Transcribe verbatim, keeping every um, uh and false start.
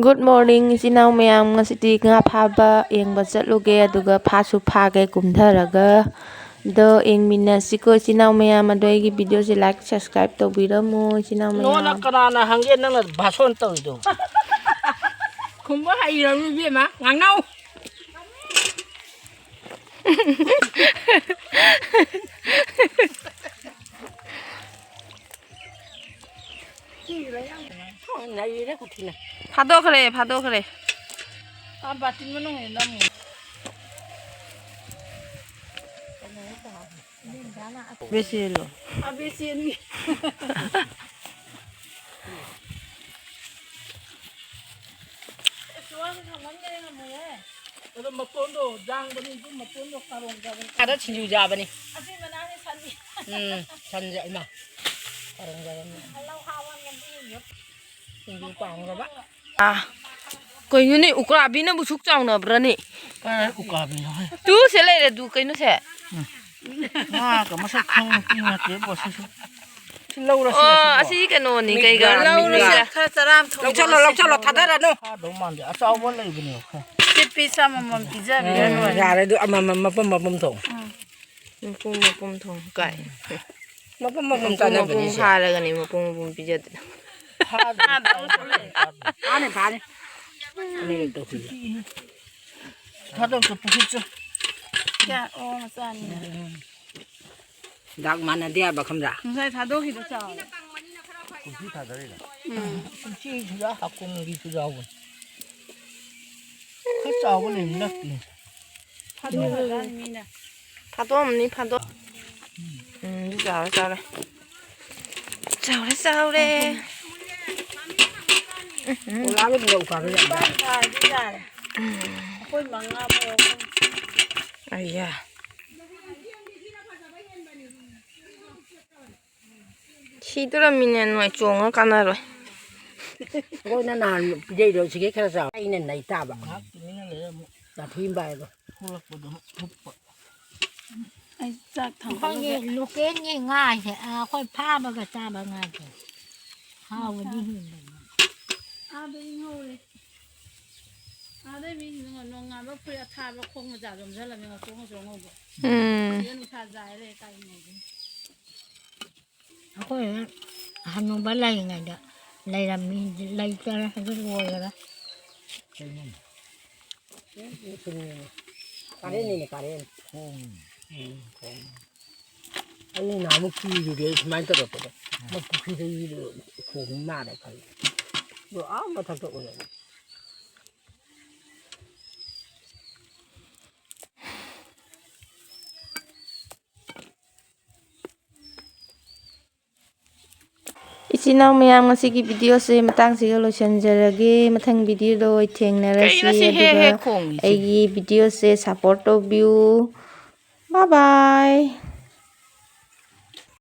Good morning, ꯏꯆꯤꯟ ꯏꯅꯥꯎ ꯃꯌꯥꯝ꯫ ꯉꯁꯤꯗꯤ ꯉꯥ ꯐꯥꯕ ꯌꯦꯡꯕ ꯆꯠꯂꯨꯒꯦ, ꯑꯗꯨꯒ ꯐꯥꯁꯨ ꯐꯥꯒꯦ ꯀꯨꯝꯊꯔꯒ꯫ ꯑꯗꯣ ꯌꯦꯡꯃꯤꯟꯅꯁꯤꯀꯣ, ꯏꯆꯤꯟ ꯏꯅꯥꯎ ꯃꯌꯥꯝ꯫ ꯑꯗꯣ ꯑꯩꯒꯤ videoꯁꯦ like, subscribe ꯇꯧꯕꯤꯔꯝꯃꯣ, ꯏꯆꯤꯟ ꯏꯅꯥꯎ ꯅꯉꯣꯟꯗ ꯃꯌꯥꯝ꯫ ꯀꯅꯥꯅ ꯍꯪꯒꯦ ꯅꯪꯅ ꯚꯥꯁꯣꯟ ꯇꯧꯔꯤꯗꯣ? ꯈꯨꯝꯕ ꯍꯩꯔꯕꯅꯤ ꯏꯕꯦꯝꯃ, ꯉꯥꯡꯅꯧ꯫ ꯅꯩꯔꯦ ꯀꯨꯊꯤꯅ꯫ ꯐꯥꯗꯣꯛꯈ꯭ꯔꯦ, ꯐꯥꯗꯣꯛꯈ꯭ꯔꯦ꯫ ꯑꯥ, ꯕꯥꯇꯤꯟ ꯃꯅꯨꯡ ꯍꯦꯟꯅ ꯑꯃꯨꯛ꯫ ꯕꯦꯁꯦꯜꯂꯣ? ꯑꯥ, ꯕꯦꯁꯦꯜꯅꯤ꯫ ꯑꯗꯣ ꯃꯇꯣꯟꯗꯣ ꯌꯥꯡꯕꯅꯤ, ꯑꯗꯨ ꯃꯇꯣꯟꯗꯣ ꯀꯥꯔꯣꯡ ꯀꯥꯔꯣꯡ꯫ ꯑꯥꯗ ꯁꯤꯡꯖꯨ ꯆꯥꯕꯅꯤ꯫ ꯑꯁꯤ ꯃꯅꯥꯁꯦ ꯁꯟ꯫ ꯎꯝ, ꯁꯟꯁꯦ ꯏꯃꯥ꯫ ꯀꯥꯔꯣꯡ ꯀꯥꯔꯣꯡ꯫ ꯂꯧ ꯍꯥꯎꯕ ꯉꯝꯗꯦ꯫ ꯁꯤꯡꯖꯨ ꯄꯥꯝꯈ꯭ꯔꯕ꯫ ꯑꯥ, ꯀꯩꯅꯣꯅꯦ, ꯎꯀꯥꯕꯤꯅꯕꯨ ꯁꯨꯛ ꯆꯥꯎꯅꯕ꯭ꯔꯥꯅꯦ? ꯀꯥꯏ ꯎꯀꯥꯕꯤꯅꯣ ꯍꯦ? ꯇꯨ ꯁꯦ ꯂꯩꯔꯦ, ꯇꯨ ꯀꯩꯅꯣꯁꯦ? ꯎꯝ꯫ ꯉꯥꯒ ꯃꯁꯛ ꯈꯪꯕ ꯅꯨꯄꯤ ꯅꯠꯇꯦꯕꯣ ꯁꯤꯁꯨ꯫ ꯁꯤ ꯂꯧꯔꯁꯤ ꯑꯣ, ꯉꯁꯤꯗꯤ꯫ ꯑꯁꯤ ꯀꯩꯅꯣꯅꯤ, ꯃꯤꯒ, ꯀꯩꯒ, ꯃꯤꯒ꯫ ꯃꯤꯒ꯫ ꯈꯔ ꯆꯔꯥ ꯑꯃ ꯊꯣꯡꯉꯁꯤ꯫ ꯂꯧꯁꯜꯂꯣ, ꯂꯧꯁꯜꯂꯣ, ꯊꯥꯗꯔꯅꯨ꯫ ꯐꯥꯗꯧ ꯃꯥꯟꯗꯦ꯫ ꯑꯆꯧꯕ ꯂꯩꯕꯅꯦ ꯈꯔ꯫ ꯁꯤ piece ꯑꯃꯃꯝ ꯄꯤꯖꯕꯤꯔ ꯎꯝ, ꯂꯣꯏꯔꯦ꯫ ꯌꯥꯔꯦ ꯑꯗꯨ ꯑꯃꯃꯝ ꯃꯄꯨꯝ ꯃꯄꯨꯝ ꯊꯣꯡꯉꯣ꯫ ꯎꯝ꯫ ꯃꯄꯨꯝ ꯃꯄꯨꯝ ꯊꯣꯡꯉꯨ ꯀꯥꯏ꯫ ꯃꯄꯨꯝ ꯃꯄꯨꯝ ꯃꯄꯨꯝ ꯃꯄꯨꯝ ꯆꯥꯅꯕꯅꯤꯁꯦ꯫ ꯐꯥꯔꯒꯅꯤ ꯃꯄꯨꯝ ꯃꯄꯨꯝ ꯄꯤꯖꯗꯣꯏꯅꯦ꯫ ꯐꯥꯗ-, ꯐꯥꯅꯤ, ꯐꯥꯅꯤ꯫ ꯑꯅꯤꯔꯛ ꯇꯧꯁꯤꯜꯂꯦ꯫ ꯊꯥꯗꯣꯛꯇꯣ ꯄꯨꯈꯤꯠ ꯆꯣ꯫ ꯀꯌꯥ? ꯑꯣ, ꯃꯆꯥꯅꯤ꯫ ꯗꯥꯛ ꯃꯥꯟꯅꯗꯦ ꯍꯥꯏꯕ ꯈꯪꯕ꯭ꯔꯥ? ꯉꯁꯥꯏ ꯊꯥꯗꯣꯛꯈꯤꯗꯣ ꯆꯥꯎꯔꯦ꯫ ꯀꯨꯝꯁꯤ ꯊꯥꯗꯔꯤꯔꯣ? ꯎꯝ꯫ ꯀꯨꯝꯁꯤꯁꯨ ꯌꯥꯎ-, ꯍꯥꯀꯨꯝꯒꯤꯁꯨ ꯌꯥꯎꯕꯅꯤ꯫ ꯈꯔ ꯆꯥꯎꯕ ꯂꯩꯕꯅꯤ ꯅꯠꯇꯦ꯫ ꯊꯥꯗꯣꯛꯈ꯭ꯔꯖꯥꯠꯅꯤ ꯃꯤꯅ꯫ ꯐꯥꯗꯣꯛꯑꯝꯅꯤ, ꯐꯥꯗꯣꯛ-, ꯎꯝ, ꯆꯥꯎꯔꯦ, ꯆꯥꯎꯔꯦ꯫ ꯆꯥꯎꯔꯦ, ꯆꯥꯎꯔꯦ꯫ ꯎꯝ, ꯎꯝ꯫ ꯑꯣꯂꯥꯒꯤꯗꯨꯅ ꯎꯀꯥꯕꯤ ꯌꯥꯝ ꯌꯥꯎꯔꯦ꯫ ꯅꯤꯄꯥꯟ ꯊꯥꯔꯗꯤ ꯌꯥꯔꯦ꯫ ꯎꯝ꯫ ꯑꯩꯈꯣꯏ ꯃꯉꯥ ꯃꯨꯛ ꯂꯧꯒꯅꯤ꯫ ꯑꯌꯥ꯫ ꯁꯤꯗꯣꯔꯝꯃꯤꯅꯦ, ꯅꯣꯏ ꯆꯣꯡꯉ ꯀꯥꯟꯅꯔꯣꯏ꯫ ꯑꯩꯈꯣꯏꯅ ꯅꯍꯥꯟ ꯄꯤꯖꯩꯗꯣ ꯁꯤꯒꯩ ꯈꯔ ꯆꯥꯎ꯫ ꯑꯩꯅ ꯅꯩ ꯇꯥꯕ꯫ ꯉꯥꯏꯍꯥꯛ ꯇꯨꯃꯤꯟꯅ ꯂꯩꯔ ꯑꯃꯨꯛ ꯅꯥꯊꯨꯏ ꯑꯃ ꯄꯥꯏꯕ꯫ ꯊꯣꯛꯂꯛꯄꯗꯣ ꯑꯃꯨꯛ ꯊꯨꯞꯄ꯫ ꯑꯩ ꯆꯥꯛ ꯑꯩꯈꯣꯏꯒꯤ ꯊꯥꯡꯒꯠꯂꯒ꯫ Localꯒꯤ ꯉꯥꯁꯦ, ꯑ, ꯑꯩꯈꯣꯏ ꯐꯥꯕꯒ ꯆꯥꯕ ꯉꯥꯁꯦ ꯍꯥꯎꯕꯗꯤ ꯍꯦꯟꯕꯅꯤ꯫ ꯑꯥꯗ ꯏꯪꯍꯧꯔꯦ꯫ ꯑꯥꯗꯩ ꯃꯤꯁꯤꯡꯗꯣ ꯅꯣꯡꯉꯥꯟꯕ ꯐꯨꯔꯤꯠ ꯑꯊꯥꯕ ꯈꯣꯡ ꯃꯣꯖꯥ ꯌꯣꯝꯁꯤꯜꯂꯝꯃꯦ, ꯉꯧꯊꯣꯛ ꯉꯧꯊꯣꯛ ꯉꯧꯕ꯫ ꯎꯝ꯫ ꯁꯤꯗ ꯅꯨꯡꯁꯥ ꯌꯥꯏ ꯂꯩ, ꯀꯥꯏ ꯉꯧꯗꯣꯏꯅꯣ? ꯑꯩꯈꯣꯏ ꯍꯅꯨꯕ ꯂꯩꯔꯤꯉꯩꯗ ꯂꯩꯔꯝꯃꯤ, ꯂꯩꯇꯔꯦ, ꯑꯗꯨ ꯂꯣꯏꯈꯔꯦ꯫ ꯀꯥꯔꯦꯟꯅꯤꯅꯦ, ꯀꯥꯔꯦꯟ꯫ ꯎꯝ, ꯈꯣꯡ꯫ ꯑꯩ ꯅꯍꯥꯟꯃꯨꯛ ꯀꯤꯔꯨꯔꯦ ꯁꯨꯃꯥꯏꯅ ꯇꯧꯔꯛꯄꯗ꯫ ꯃꯣꯏ ꯄꯨꯈ꯭ꯔꯤꯗꯒꯤ ꯈꯣꯡ ꯃꯥꯜꯂꯦ ꯈꯜꯂꯦ꯫ ꯑꯗꯣ ꯑꯥ ꯃꯊꯛꯇ ꯑꯣꯏꯔꯝꯃꯦ꯫ ꯏꯆꯤꯟ ꯏꯅꯥꯎ ꯃꯌꯥꯝ, ꯉꯁꯤꯒꯤ ꯚꯤꯗꯤꯑꯣꯁꯦ ꯃꯇꯥꯡꯁꯤꯒ ꯂꯣꯏꯁꯤꯟꯖꯔꯒꯦ꯫ ꯃꯊꯪ ꯚꯤꯗꯤꯑꯣꯗ ꯑꯣꯏ ꯊꯦꯡꯅꯔꯁꯤ꯫ ꯀꯩꯅꯣ ꯁꯤ ꯍꯦꯛ ꯑꯗꯨꯒ ꯍꯦꯛ ꯈꯣꯡꯉꯤꯁꯦ? ꯑꯩꯒꯤ ꯚꯤꯗꯤꯑꯣꯁꯦ ꯁꯞꯄꯣꯔꯠ ꯇꯧꯕꯤꯌꯨ꯫ ꯕꯥꯏ ꯕꯥꯏ꯫